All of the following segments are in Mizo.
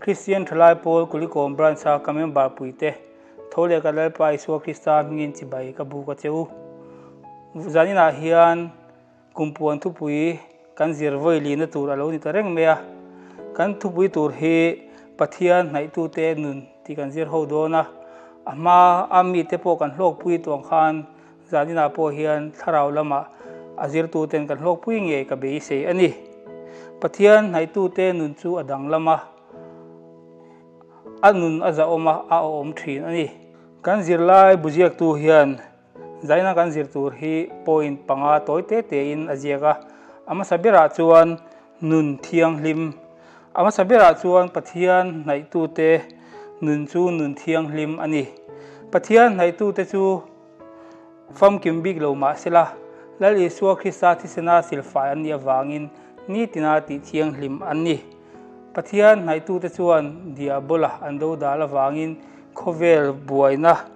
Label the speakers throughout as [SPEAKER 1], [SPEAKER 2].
[SPEAKER 1] Kristian Thalai Pawl Kulikawm Branch-a ka member puite tho leh ka Lalpa Isua Krista hmingin chibai ka buk a che u. Zaninah hian Kumpuan thupui kan zir vawi lihna tur a lo ni ta reng mai a, kan thupui tur hi Pathian hnaihtute nun tih kan zir ho dawn a, a hma a mite pawh kan hlawkpui tuang khan zaninah pawh hian thlarau lamah a zirtuten kan hlawkpui ngei ka beisei a ni. Pathian hnaihtute nun chu a danglam a, a nun a zahawm a, a awhawm thin a ni. Kan zirlai buziaktu hian Zaina kan zir tur hi point panga tawi te tein a ziak a, a hmasa berah chuan nun thianghlim, a hmasa berah chuan Pathian hnaihtute nun chu nun thianghlim a ni. Pathian hnaihtute chu famkim bik lo mah sela, Lal Isua Krista thisena silfai an nih avangin nitina tih thianghlim an ni. Pathian hnaihtute chuan Diabola an dodal avangin khawvel buaina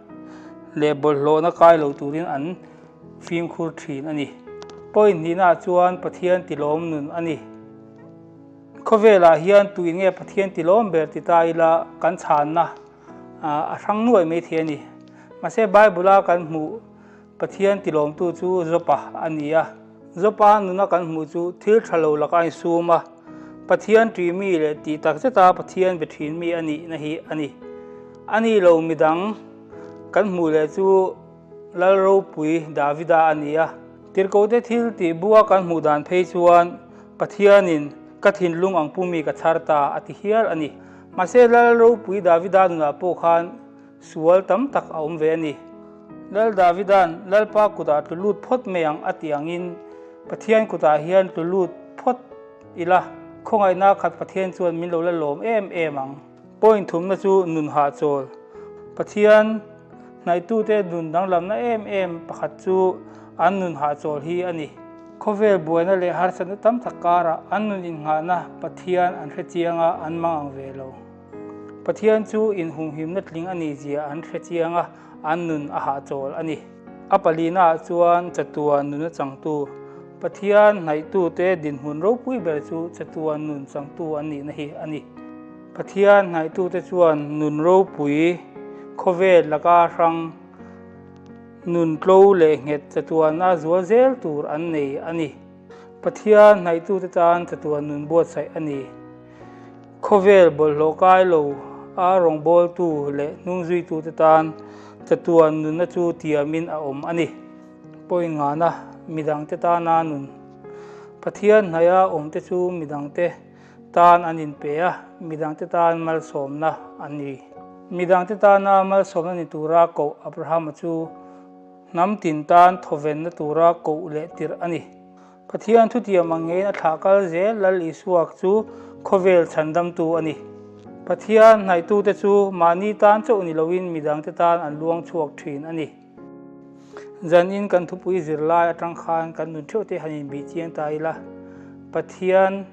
[SPEAKER 1] leh bawlhhlawhna kai lo turin an fimkhur thin a ni. Point hnihnaah chuan Pathian tilawm nun a ni. Khawvelah hian tuin nge Pathian tilawm ber ti ta ila kan chhanna a hrang nuai mai thei a ni. Mahse Bible-a kan hmuh Pathian tilawmtu chu Jopa a ni a. Jopa nuna kan hmuh chu thil tha lo laka a insum a, Pathian ṭih mi leh tih tak zeta Pathian be ṭhin mi a nihna hi a ni. A ni lo midang kan hmuh leh chu Lal ropui Davida a ni a. Tirhkohte thil tih bua kan hmuh dan phei chuan Pathianin ka thinlung ang pu mi ka chhar ta a ti hial a ni. Mahse Lal ropui Davida nunah pawh khan Sual tam tak a awm ve a ni. Lal Davida'n Lalpa kutah tlu lut phawt mai ang a tih angin Pathian kutah hian tlu lut phawt ila, khawngaihna khat Pathian chuan min lo la lawm em em ang. Point thumna chu nun hahchawl. Pathian hnaihtute nun danglamna em em pakhat chu an nun hahchawl hi a ni. Khawvel buaina leh harsatna tam tak karah an nun innghahna Pathian an hre chiang a, an mang ang ve lo. Pathian chu inhumhimna tling a nih zia an hre chiang a, an nun a hahchawl a ni. A palinaah chuan chatuan nuna changtu, Pathian hnaihtute dinhmun ropui ber chu chatuan nun changtu an nihna hi a ni. Pathian hnaihtute chuan nun ropui, khawvel laka hrang, nun tlo leh nghet chatuana zual zel tur an nei a ni. Pathian hnaihtute tan chatuan nun buatsaih a ni. Khawvel bawlhhlawh kai lo a rawngbawltu leh hnungzuitute tan chatuan nunna chu tiamin a awm a ni. Point ngana midangte tana nun. Pathian hnaia awmte chu midangte tan an inpe a, midangte tan malsawmna an ni. Midangte tana malsawmna ni tura koh Abrahama chu hnam tin tan thawvenna tura koh leh tirh a ni. Pathian thutiam ang ngeiin a thlah kal zel Lal Isua chu khawvel chhandamtu a ni. Pathian hnaihtute chu mahni tan chauh ni loin midangte tan an luang chhuak thin a ni. Zanin kan thupui zirlai atang khan kan nun theuh te han inbih chiang ta ila, Pathian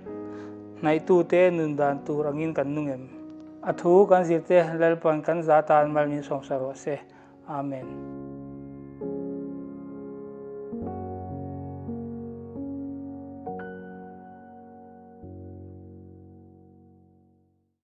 [SPEAKER 1] hnaihtute nun dan tur angin kan nung em? A thu kan zirte Lalpan kan za tan mal min sawmsa rawh se. Amen.